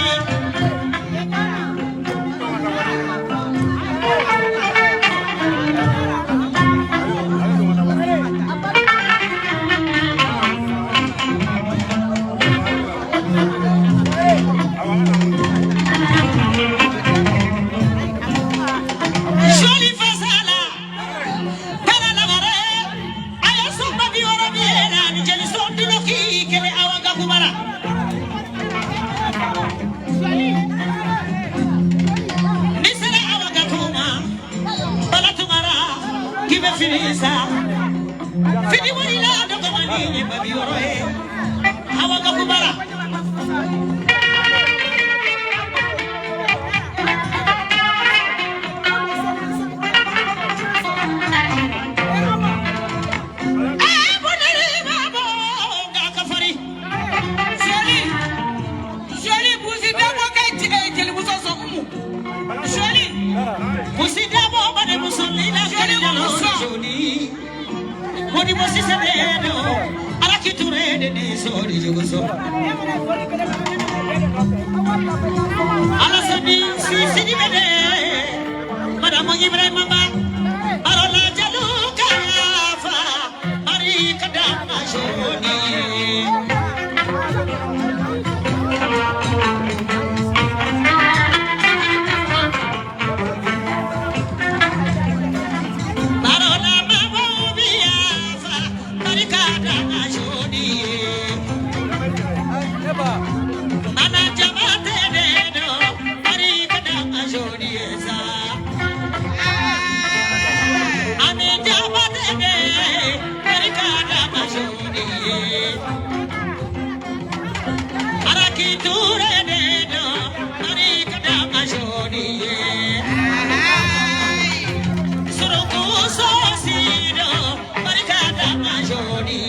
Joli fasala, tara lagare, aya sumba bi wara bi era ni jeli so duloki kele awanga kubara. Ni sera awanga kuma, bala tumara, kibe finisa. Fini wari la dogo mani nye babi woro e, awanga kubara. Eh, bonere babo, ngakafari. Joli joli busi dabɔ kɛ jelimuso sɔn Umu joli Musidabo bade musolila Joli joli muso. joli. Modi bosi sebedo, ala kiture de ne sori jogoso. Ala sani si sidi bede, Madame Ibrahima Ba, Barola Jalu Kafa, Mari Kadama Joni. Barola Mabo Biafa, Mari Kadama Joni. Mana Jabate Dedo, Mari Kadama Joni Esa. Ami Jabate De, Mari Kadama Joni. Arakiture Dedo, Mari Kadama Joni. Suruku Sosido, Mari Kadama Joni.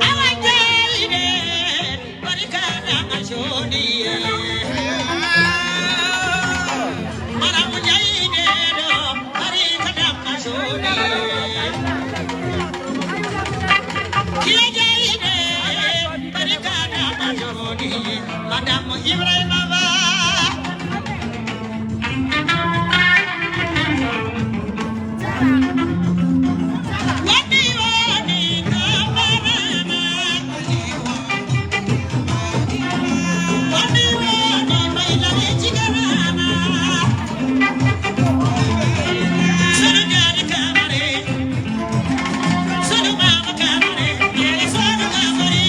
Awajaide, Mari Kadama Joni. Maramujaide do, Mari Kadama Joni. Kiyajaide, Mari Kadama Joni. Madam Ibrahima Ba. Wani wani kamarana. Wani wani mailani jigarana. Sunu jari kamare, sunu mama kamare, yele sunu kamare.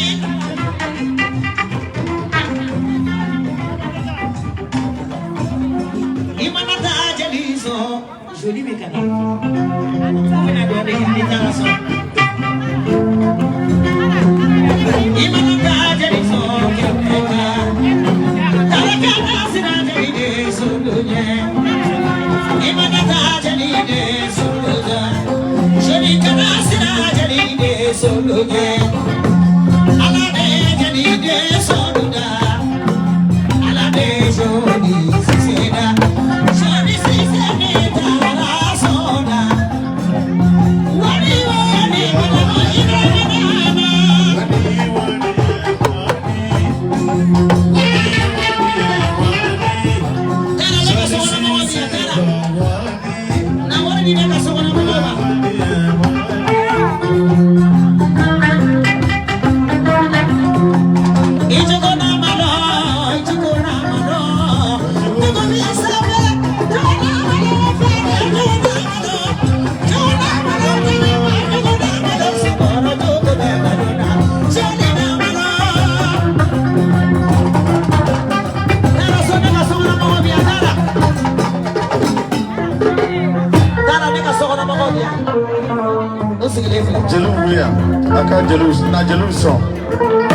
Jeliw yan a ka jeliw na jeliw sɔn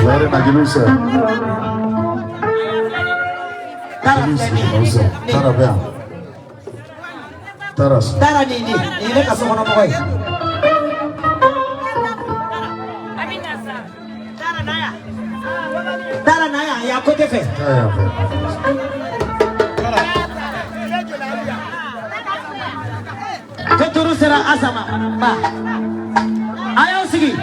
wɛrɛ na jeliw sɔn. Tara filɛ nin ye. Tara bɛ yan. Tara. Tara nin nin nin ye ne ka sokɔnɔmɔgɔ ye. Tara na yan yan côté fɛ. Tara yan fɛ. Ko turu sera Asa ma ba. A y'aw sigi.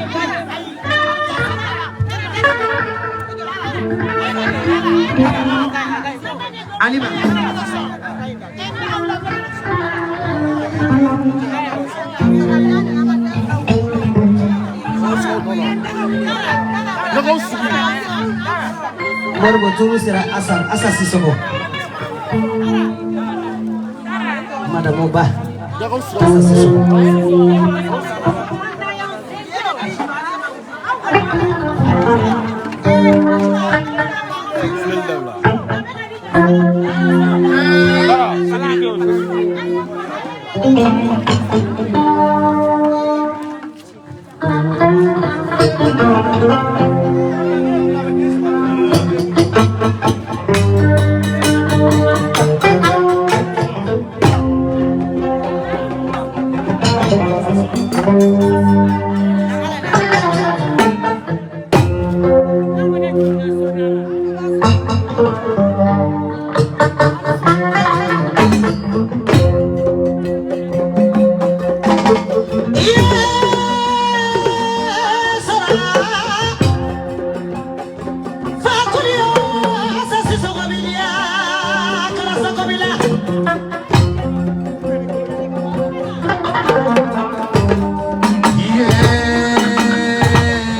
Alima. Moribo turu sera Asa Asa Sissoko. Madame Ba. Asa Sissoko.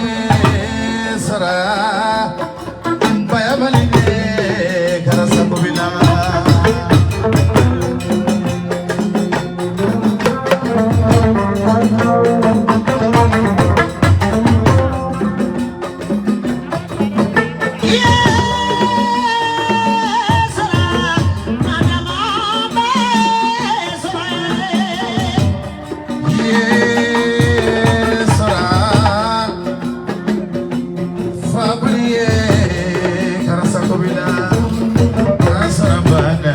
Ye sara bayabali ne karasa kobila. Ye sara fabriye karasa kobila karasa bana.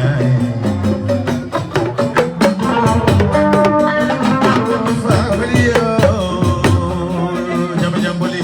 Fabriyo jam jamboli.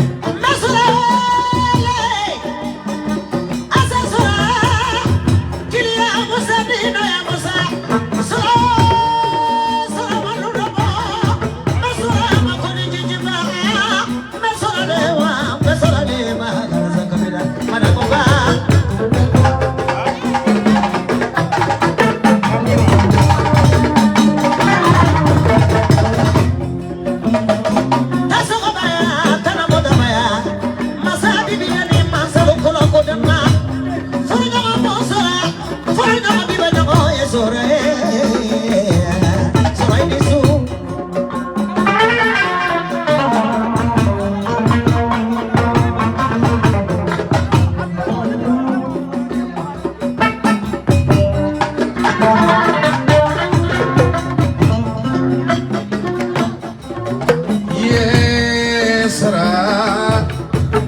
Ye sara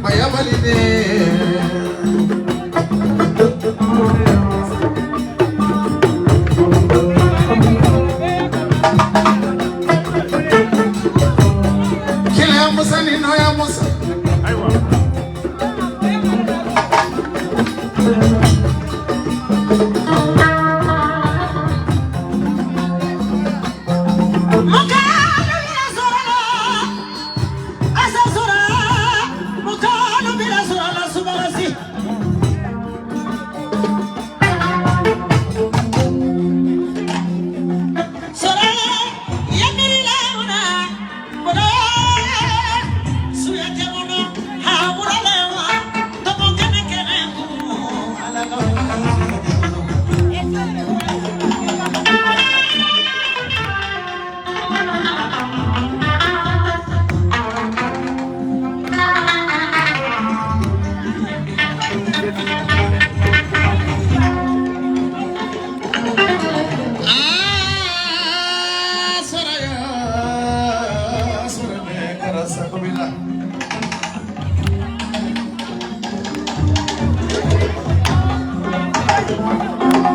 bayabali ne. Kile ya Musa ni no ya Musa.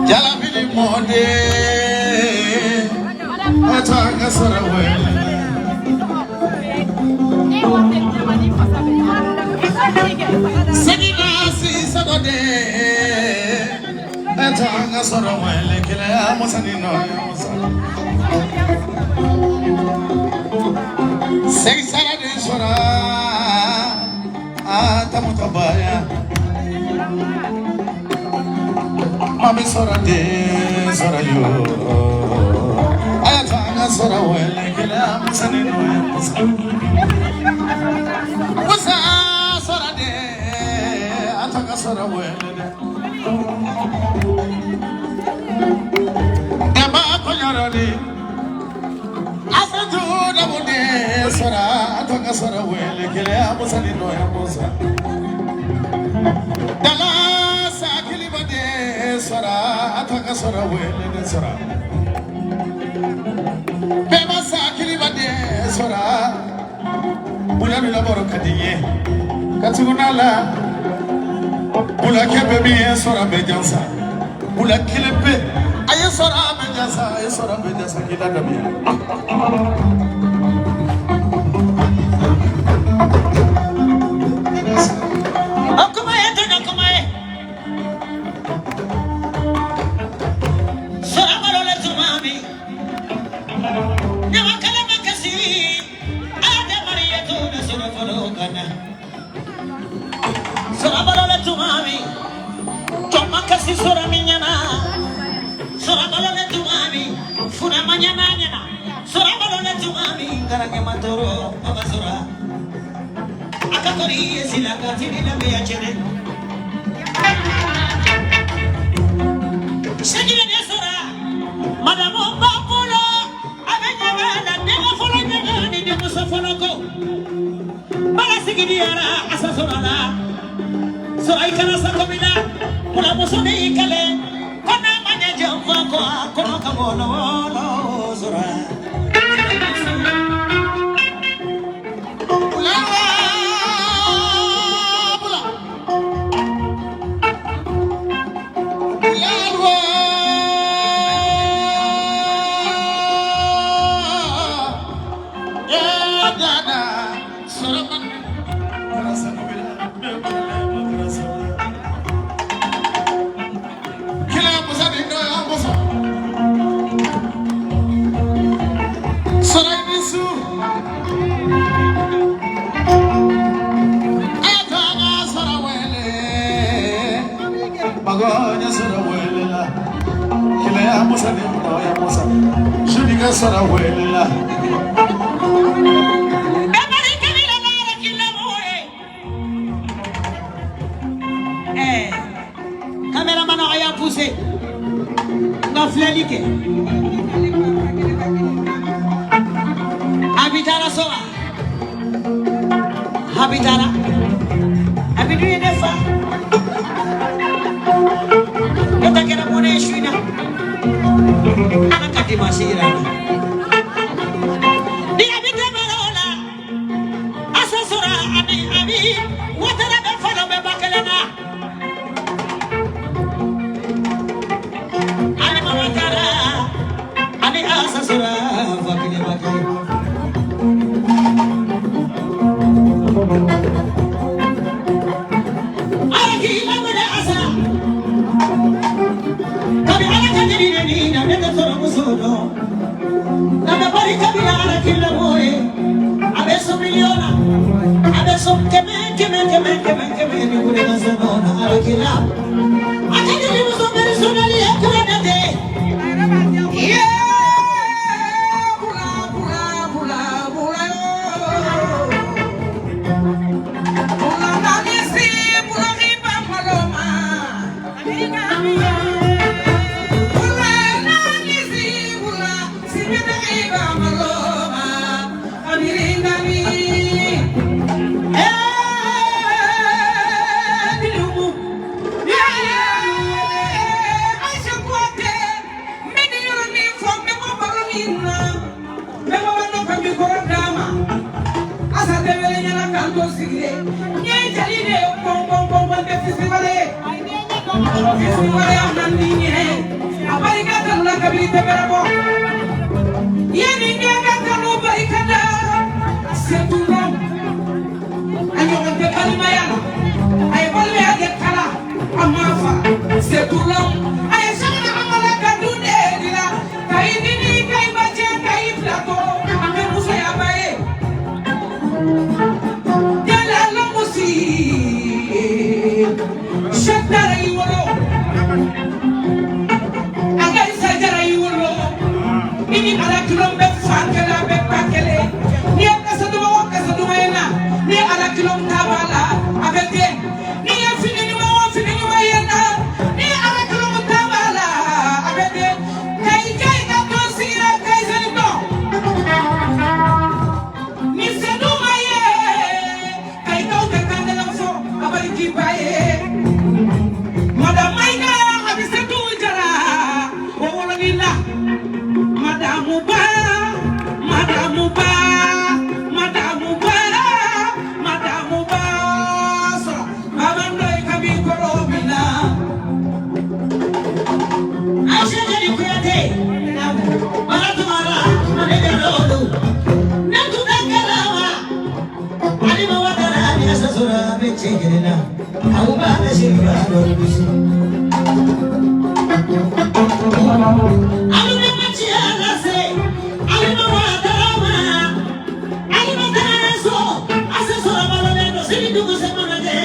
Jalabili mɔden a to an ka sɔrɔ wele. Segina sisan de a to an ka sɔrɔ wele kɛnɛya musa ni nɔya musa. Segi sara de sɔrɔ a tamuta baya. Mami sɔrɔ den sɔrɔ yo. A y'a to an ka sɔrɔ wele kɛnɛya musa ni nɔya musa. Musa sɔrɔ den a to an ka sɔrɔ wele dɛ. Dɛmɛ kɔɲɔrɔ de. Asatu damude sɔrɔ a to an ka sɔrɔ wele kɛnɛya musa ni nɔya musa. Dala sakiliba de sɔrɔ a to an ka sɔrɔ wele de sɔrɔ. Bɛɛba sakiliba de sɔrɔ. Bonya min labɔrɔ ka di n ye. Ka tugu n'a la. Bulakɛ bɛ min ye sɔrɔ bɛ jansa. Bula kelen pe. A ye sɔrɔ bɛ jansa, a ye sɔrɔ bɛ jansa k'i la dabiya. O kuma ye tɔɲɔ kuma ye. Sɔrɔ balo la tuma min, ɲamakala ma kasi, Adama ye to na sɔrɔ fɔlɔ ka na. Sɔrɔ balo la tuma min, jɔn ma kasi sɔrɔ min ɲɛna. Sɔrɔ balo la tuma min, funa ma ɲɛna ɲɛna. Sɔrɔ balo la tuma min, garankɛ ma tɔɔrɔ, baba sɔrɔ. A ka kɔri ye sila ka tini lamɛn cɛnɛ. Sɛgɛnɛ de sɔrɔ madamu b'a bolo a bɛ ɲaga la denkɛ fɔlɔ ɲaga ni denmuso fɔlɔ ko bala sigi diyara asa sɔrɔ la sɔrɔ i kana sako min na kulamuso de y'i kale ko n'a ma ɲɛ janfa kɔ a kɔnɔ ka wɔlɔ wɔlɔ sɔrɔ. Bula bula. Bula Eh dada sɔrɔ man karasa bila mɛ karasa. Kila musa ni nɔya musa. Sɔrɔ i ni su. A y'a to an ka sɔrɔ wele. Magonya sɔrɔ wele la. Kila musa ni nɔya musa. Suni ka sɔrɔ wele la. Bɛɛ kabila la kila mɔgɔ ye. Ɛɛ caméraman a y'a poussé n ka filɛli kɛ. A bi taara so wa? A bi taara. A bi dun ye ne fa. Ne ta kɛra mɔnɛ ye su in na. Ala ka dimanche yira n na. Ni a bi tɛmɛ o la, asa sɔrɔ ani abi watara bɛ fɔlɔ bɛ ba kelen na. Ani mama taara ani asa sɔrɔ fa kelen ba kelen. Ala k'i lamɛnɛ asa. Kabi ala ka jeli de ni na ne tɛ sɔrɔ muso dɔn. Na bɛ bari kabila ala k'i lamɔ ye. A bɛ sɔn miliyɔn na. A bɛ sɔn kɛmɛ kɛmɛ kɛmɛ kɛmɛ kɛmɛ ni wuli ka sɔn nɔ na ala k'i la. A ka jeli muso bɛri sɔnali ye kura dante. Ye bula bula bula bula yo. Bula na si bula mi ba maloma. Bula na si bula si mi ba maloma. Amiringa mi. Eh dilumu. Ya ya. Aisha kwate. Meni yoro mi fo me mo baro mi na. Me mo no ka mi koro dama. Asa debele nyana kanto sigire. Nye jali de pom pom pom pom de festival. Festival ya nandi nye. Kabiri tɛ bɛrɛ bɔ. Yanni ɲɛ ka kanu barika da. Setulaw. A ɲɔgɔn tɛ balimaya la. A ye balimaya de kala. A ma fa. Setulaw. A ye sanga amala ka dun de la. Ka i nini ka i bajɛ ka i bila to. A bɛ musoya ba ye. Yala lamusi. Sɛtara i wolo. A ka isa jara i wolo. I ni ala kilon bɛ fan kelen a bɛ ba kelen. N'i ye kasa duman o kasa duman ye na. Ni ala kilon ta b'a la a bɛ den. N'i ye fini ɲuman o fini ɲuman ye na. Ni ala kilon ta b'a la a bɛ den. Ka i ja i ka tɔn sigira ka i seli dɔn. Ni se dun ma ye. Ka i kaw tɛ kan kelen fɔ a bari k'i ba ye. Madame Maïga a bɛ se du jara o wolonin la. Madame Ba, Madame Ba, Madame Ba, Madame Ba sɔrɔ Baba Ndoye kabi kɔrɔ min na. Aisha Jali Kuyate, Bala Tumara, Mane Jalolu, Ne tun tɛ kalama, Alima Watara, ni Asasora bɛ cɛ kelen na, aw b'a bɛ siriba dɔɔni bisi. Alima ma ci ala se, Alima Watara ma, Alima taara so, Asasora balolen don, sini dugu se mana jɛ,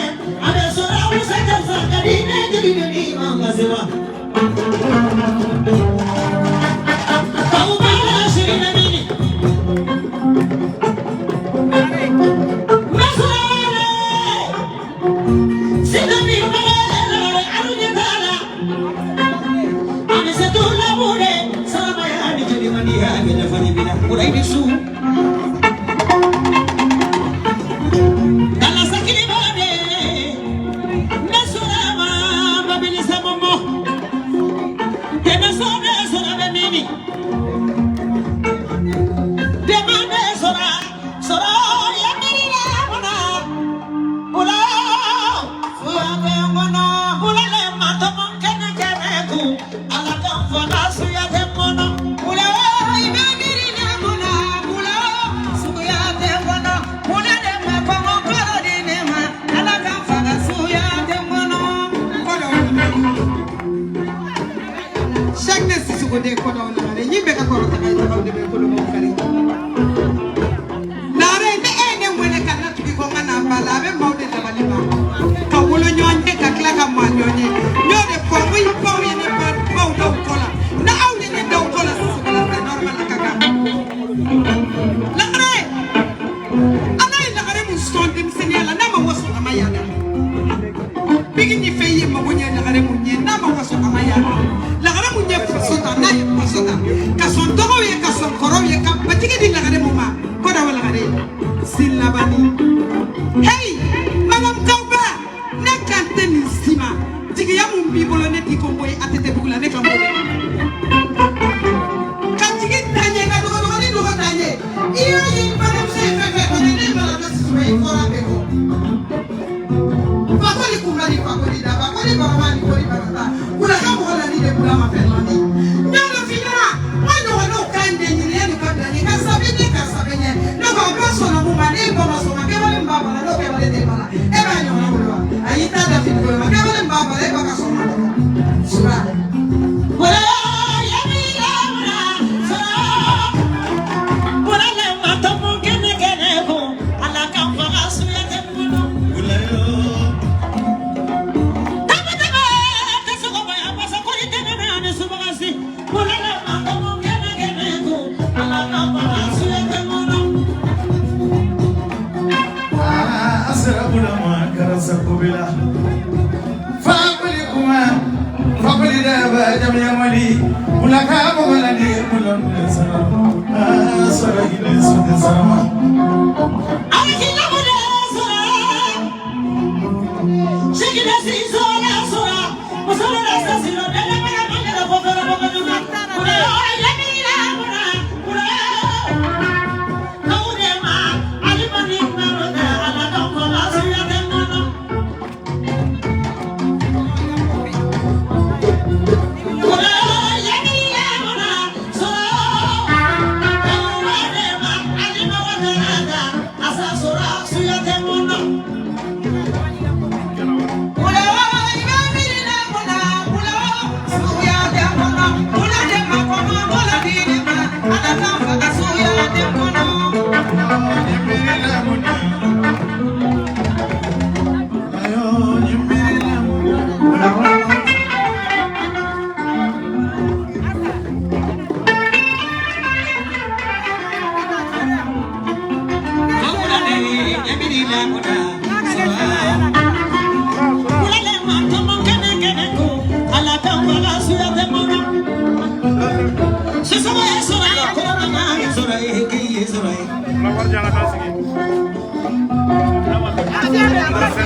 a bɛ sɔrɔ Awusa Jamsa ka di ne jeli de ni ma se wa. Aw b'a la siri na mini. Kula i bɛ miiri la mun na kula suguya tɛ n kɔnɔ. Kula de ma kɔngɔ kɔrɔ di ne ma Ala ka faga suguya tɛ n kɔnɔ. Chaque ne sisoko de kɔdɔw nagare ñi bɛ ka kɔrɔ taga tagaw de bɛ kolobaw kari naare ni e ye ne wele ka na tugu ko n ka na ba la a bɛ maaw de dabali ban ka wolo ɲɔgɔn ye ka tila ka maa ɲɔgɔn ye n y'o de fɔ n ko i baw ye ne ba baw daw kɔ la na aw ye ne daw kɔ la sisoko la c'est normal a ka kan lagare ala ye lagare mun sɔn denmisɛnninya la n'a ma waso a ma yaada bigi ni fɛn ye mago ɲɛ lagare mun ye n'a ma waso a ma yaada lagare mun ye faso ta n'a ye faso ta ka sɔn dɔgɔw ye ka sɔn kɔrɔw ye ka batigi di lagare mun ma ko da wa lagare sin labani hey madame Kawba ne kan tɛ nin si ma jigiya mun b'i bolo ne t'i ko n bɔ ye ATT bugu la ne kan b'o de ma ka jigi ta ɲɛ ka dɔgɔdɔgɔnin dɔgɔ ta ɲɛ i y'a ye n badenmuso ye fɛn fɛn fɔ ne ne mana dɔ sisi i fɔra bɛɛ kɔ fakoli kunbali fakoli daba koli barama ni koli barata kula ka mɔgɔ la ni de kula ma fɛn lɔn ni n y'a dɔn f'i ɲɛna n ka ɲɔgɔnnaw ka ɲi de ɲini yanni ka bila ɲɛ karisa bɛ ɲɛ karisa bɛ ɲɛ ne ko a bɛɛ sɔnna mun ma ne ba ma sɔn ma kɛwale min b'a ba la n'o kɛwale tɛ ba la e b'a ɲɔgɔnna bolo wa a y'i ta da fini bolo ma kɛwale min b'a ba la e ba ka sɔn ma dɔrɔn sura. Fakoli kuma fakoli daba jamyamali mulaka mogalani mulam sara sara ile sude sarama Ala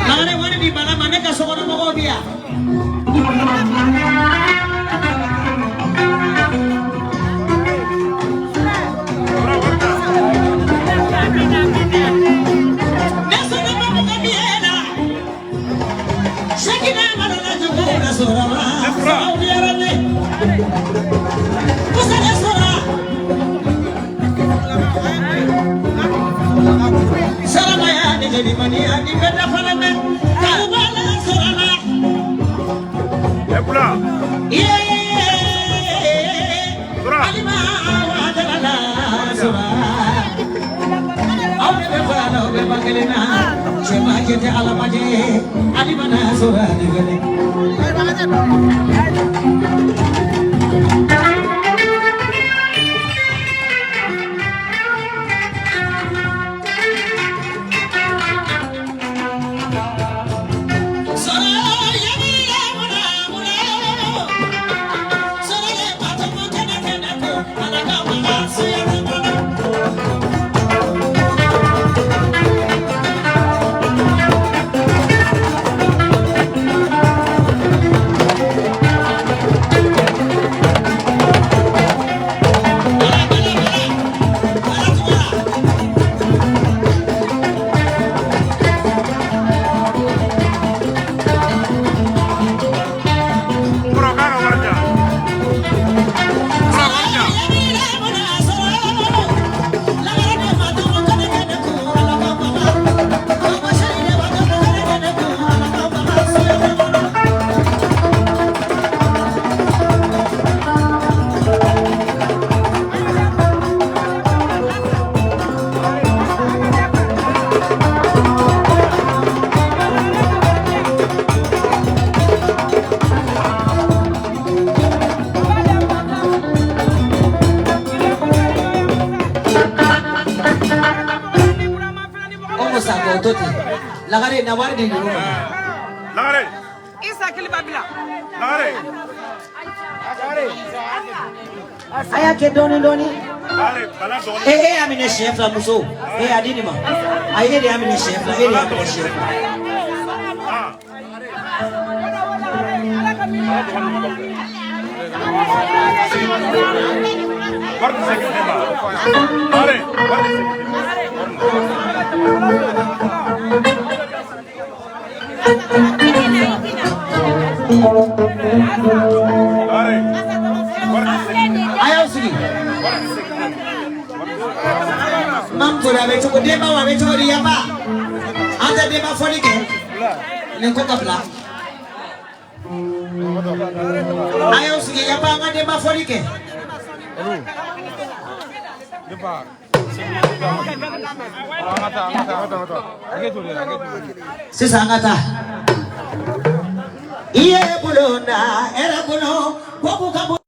Lagare wari di Bala ma, ne ka sokɔnɔmɔgɔw bi yan. Ne sɔnna mɔgɔ min e la, Sekina Malola jogo la sɔrɔ wa, aw diyara ne. Musa de sɔrɔ. Saramaya ni jelimaniya ni bɛɛ dafalen bɛ. Karuba la sɔrɔ la. Alima wa la sɔrɔ. Aw de bɛ fara la, aw bɛ ba kelen na. Cɛba cɛ tɛ Ala ma jɛ, Alima na sɔrɔ ni kelen. Lagare na wari di ninnu ma. Lagare. Isa kiliba bila. Lagare. A y'a kɛ dɔɔni dɔɔni. Lagare, Bala dɔgɔnin. E y'a minɛ siɲɛ fila muso. E y'a di nin ma. Ayi e de y'a minɛ siɲɛ fila, e de y'a minɛ siɲɛ fila. Wari tɛ segin den ma. Lagare, wari tɛ segin den ma. Lagare, wari tɛ segin den ma. A y'aw sigi. Mamu Ture a bɛ cogo denbaw a bɛ cogo di yanba. An tɛ denba fɔli kɛ. Nin ko ka bila. A y'aw sigi yanba an ka denba fɔli kɛ. Sisan an ka taa. I ye bulon da hɛrɛ kɔnɔ ko k'u ka.